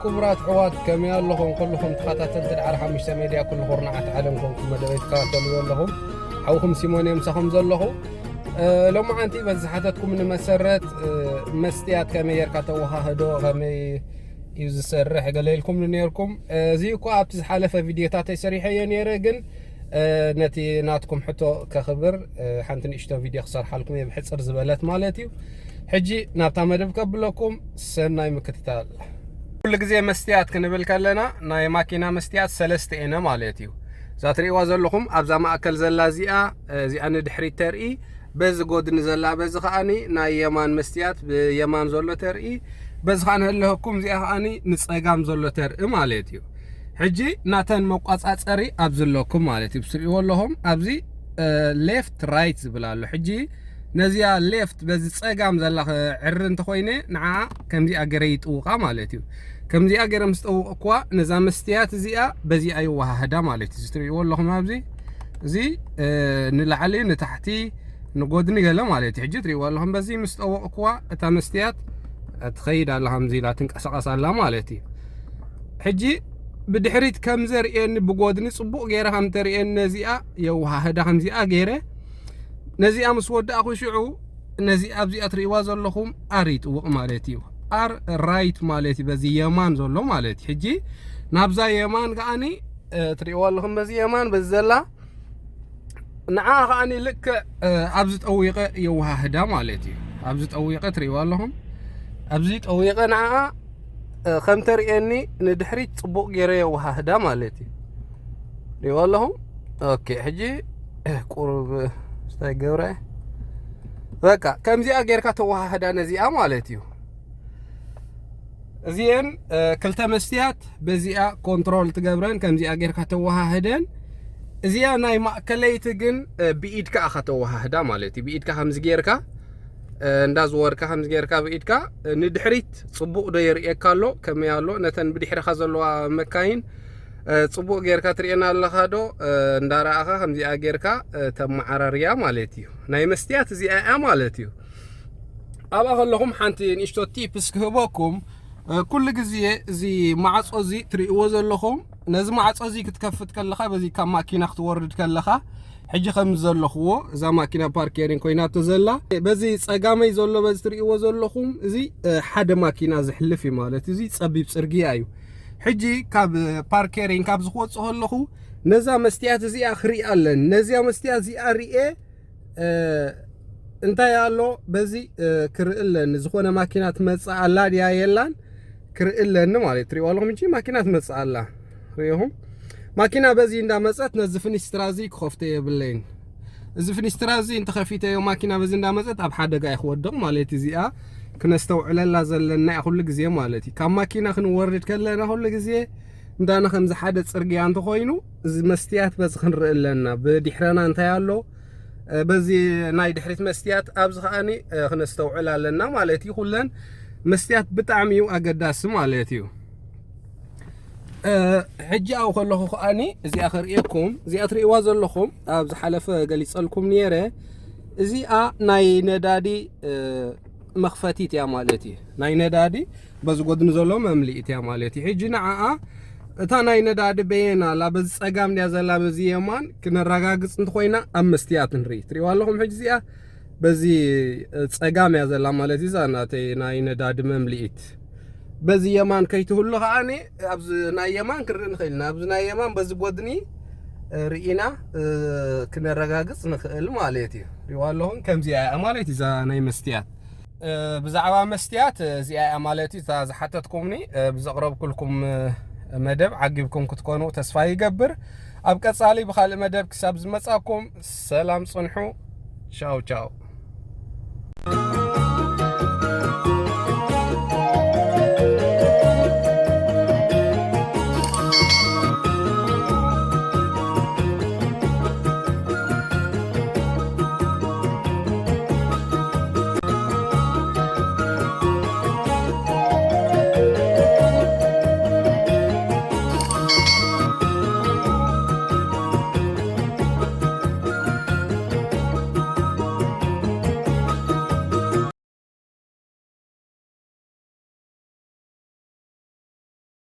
ክቡራት ኣሕዋት፣ ከመይ ኣለኹም? ኩልኹም ተኸታተልቲ ዳዕሮ ሓሙሽተ ሜድያ፣ ኩሉ ኩርናዓት ዓለም ኮንኩም መደበይ ትከታተሉ ዘለኹም፣ ሓውኹም ሲሞን እየ ምሳኹም ዘለኹ። እ፣ ሎማዓንቲ በዚ ዝሓተትኩምኒ መሰረት፣ እ፣ መስትያት ከመይ ጌርካ ተወሃህዶ፣ ከመይ እዩ ዝሰርሕ ገለ ኢልኩምኒ ነይርኩም። እ፣ እዚ እኳ ኣብቲ ዝሓለፈ ቪድዮታተይ ሰሪሐዮ ነይረ፣ ግን፣ እ፣ ነቲ ናትኩም ሕቶ ከኽብር፣ እ፣ ሓንቲ ንእሽቶ ቪድዮ ክሰርሓልኩም እየ፣ ብሕጽር ዝበለት ማለት እዩ። ሕጂ ናብታ መደብ ከብለኩም፣ ሰናይ ምክትታል። ኩሉ ግዜ መስትያት ክንብል ከለና፣ ናይ ማኪና መስትያት ሰለስተ እየን ማለት እዩ። እዛ ትርእይዋ ዘለኹም ኣብዛ ማእከል ዘላ እዚኣ፣ እዚኣ ንድሕሪት ተርኢ፣ በዚ ጎድኒ ዘላ፣ በዚ ከኣኒ ናይ የማን መስትያት ብየማን ዘሎ ተርኢ፣ በዚ ከኣ ንህልወኩም፣ እዚኣ ከኣኒ ንጸጋም ዘሎ ተርኢ ማለት እዩ። ሕጂ ናተን መቋጻጸሪ ኣብዚ ኣለኩም ማለት እዩ። ትርእይዎ ኣለኹም ኣብዚ፣ እ፣ ሌፍት ራይት ዝብል ኣሎ። ሕጂ ነዚኣ ሌፍት በዚ ጸጋም ዘላ ክዕሪ እንተኾይነ ንዓ ከምዚኣ ገይረ ይጥውቓ ማለት እዩ። ከምዚኣ ገይረ ምስ ጠውቕኩዋ ነዛ መስትያት እዚኣ በዚኣ ይወሃህዳ ማለት እዩ። እዚ ትርእይዎ ኣለኹም ኣብዚ፣ እዚ፣ እ፣ ንላዕሊ ንታሕቲ ንጎድኒ ገለ ማለት እዩ። ሕጂ ትርእይዎ ኣለኹም በዚ ምስ ጠወቕኩዋ እታ መስትያት ትኸይድ ኣላ፣ ከምዚ ኢላ ትንቀሳቐስ ኣላ ማለት እዩ። ሕጂ ብድሕሪት ከም ዘርእየኒ ብጎድኒ ጽቡቕ ገይረ ከም ተርእየኒ ነዚኣ የወሃህዳ ከምዚኣ ገይረ ነዚኣ ምስ ወዳእኹ ሽዑ ነዚ ኣብዚኣ ትርእይዋ ዘለኹም ኣር ይጥውቕ ማለት እዩ። ኣር ራይት ማለት እዩ፣ በዚ የማን ዘሎ ማለት እዩ። ሕጂ ናብዛ የማን ከኣኒ፣ እ፣ ትርእይዋ ኣለኹም በዚ የማን በዚ ዘላ ንዓ ከኣኒ ልክዕ፣ እ፣ ኣብዚ ጠዊቐ የወሃህዳ ማለት እዩ። ኣብዚ ጠዊቐ ትርእይዋ ኣለኹም። ኣብዚ ጠዊቐ ንዓ፣ እ፣ ከም ተርእየኒ ንድሕሪት ጽቡቕ ገይረ የወሃህዳ ማለት እዩ። ትርእይዋ ኣለኹም። ኦኬ፣ ሕጂ፣ እ፣ ቁሩብ፣ እ፣ እንታይ ገብረ? በቃ፣ ከምዚኣ ጌርካ ተወሃህዳ ነዚኣ ማለት እዩ። እዚኤን፣ እ፣ ክልተ መስትያት በዚኣ ኮንትሮል ትገብረን፣ ከምዚኣ ጌርካ ተወሃህደን። እዚኣ ናይ ማእከለይቲ ግን፣ እ፣ ብኢድካ ኢኻ ተወሃህዳ ማለት እዩ። ብኢድካ ከምዚ ጌርካ፣ እ፣ እንዳዝወርካ ከምዚ ጌርካ ብኢድካ፣ እ፣ ንድሕሪት ጽቡቕ ዶ የርእየካ ኣሎ? ከመይ ኣሎ? ነተን ብድሕርኻ ዘለዋ መካይን፣ እ፣ ጽቡቕ ጌርካ ትርእየን ኣለኻ ዶ? እ፣ እንዳረኣኻ ከምዚኣ ጌርካ፣ እ፣ ተመዓራርያ ማለት እዩ። ናይ መስትያት እዚኣ እያ ማለት እዩ። ኣብኣ ከለኹም ሓንቲ ንእሽቶ ቲፕስ ክህበኩም፣ እ፣ ኩሉ ግዜ እዚ ማዕጾ እዚ ትርእይዎ ዘለኹም፣ ነዚ ማዕጾ እዚ ክትከፍት ከለኻ፣ በዚ ካብ ማኪና ክትወርድ ከለኻ፣ ሕጂ ከም ዘለኽዎ እዛ ማኪና ፓርኬሪን ኮይናቶ ዘላ፣ በዚ ጸጋመይ ዘሎ፣ በዚ ትርእይዎ ዘለኹም፣ እዚ፣ እ፣ ሓደ ማኪና ዝሕልፍ እዩ ማለት እዩ። እዚ ጸቢብ ጽርግያ እዩ። ሕጂ ካብ ፓርኬሪን ካብ ዝወጽእ ከለኹ፣ ነዛ መስትያት እዚኣ ክርኢ ኣለኒ። ነዚኣ መስትያት እዚኣ ርኤ፣ እ፣ እንታይ ኣሎ በዚ፣ እ፣ ክርኢ ኣለኒ። ዝኾነ ማኪና ትመጽእ ኣላ ድያ የላን ክርኢ ኣለኒ ማለት። ትሪእዋ ኣለኹም እንጂ ማኪና ትመጽእ ኣላ። ሪኢኹም? ማኪና በዚ እንዳመጸት ነዚ ፍኒስትራ እዚ ክኸፍቶ የብለይን። እዚ ፍኒስትራ እዚ እንተኸፊተዮ ማኪና በዚ እንዳመጸት ኣብ ሓደጋ እየ ክወድቕ ማለት እዩ። እዚኣ ክነስተውዕለላ ዘለና እያ ኩሉ ግዜ ማለት እዩ። ካብ ማኪና ክንወርድ ከለና ኩሉ ግዜ እንዳና ከምዚ ሓደ ጽርግያ እንተኾይኑ እዚ መስትያት በዚ ክንርኢ ኣለና። ብድሕረና እንታይ ኣሎ፣ እ፣ በዚ ናይ ድሕሪት መስትያት ኣብዚ ከኣኒ፣ እ፣ ክነስተውዕል ኣለና ማለት እዩ። ኩለን መስትያት ብጣዕሚ እዩ ኣገዳሲ ማለት እዩ። እ፣ ሕጂ ኣብኡ ከለኹ ከኣኒ እዚኣ ከርእየኩም፣ እዚኣ ትርእይዋ ዘለኹም ኣብ ዝሓለፈ ገሊጸልኩም ነይረ። እዚኣ ናይ ነዳዲ፣ እ፣ መኽፈቲት እያ ማለት እዩ። ናይ ነዳዲ በዚ ጎድኒ ዘሎ መምልኢት እያ ማለት እዩ። ሕጂ ንዓኣ እታ ናይ ነዳዲ በየን ኣላ፣ በዚ ጸጋም ድያ ዘላ፣ በዚ የማን ክነረጋግጽ እንተኾይና ኣብ መስትያት ንርኢ። ትርእይዋ ኣለኹም ሕጂ እዚኣ በዚ ጸጋም እያ ዘላ ማለት እዩ። እዛ ናተይ ናይ ነዳዲ መምልኢት በዚ የማን ከይትህሉ ከኣኒ ኣብዚ ናይ የማን ክንርኢ ንኽእል ኢና። ኣብዚ ናይ የማን በዚ ጎድኒ፣ እ፣ ርኢና፣ እ፣ ክነረጋግጽ ንኽእል ማለት እዩ። ሪእዋ ኣለኹም ከምዚኣ እያ ማለት እዩ እዛ ናይ መስትያት። እ፣ ብዛዕባ መስትያት፣ እ፣ እዚኣ እያ ማለት እዩ እታ ዝሓተትኩምኒ። እ፣ ብዘቕረብኩልኩም፣ እ፣ መደብ ዓጊብኩም ክትኮኑ ተስፋ ይገብር። ኣብ ቀጻሊ ብኻልእ መደብ ክሳብ ዝመጻኩም ሰላም ጽንሑ። ቻው ቻው።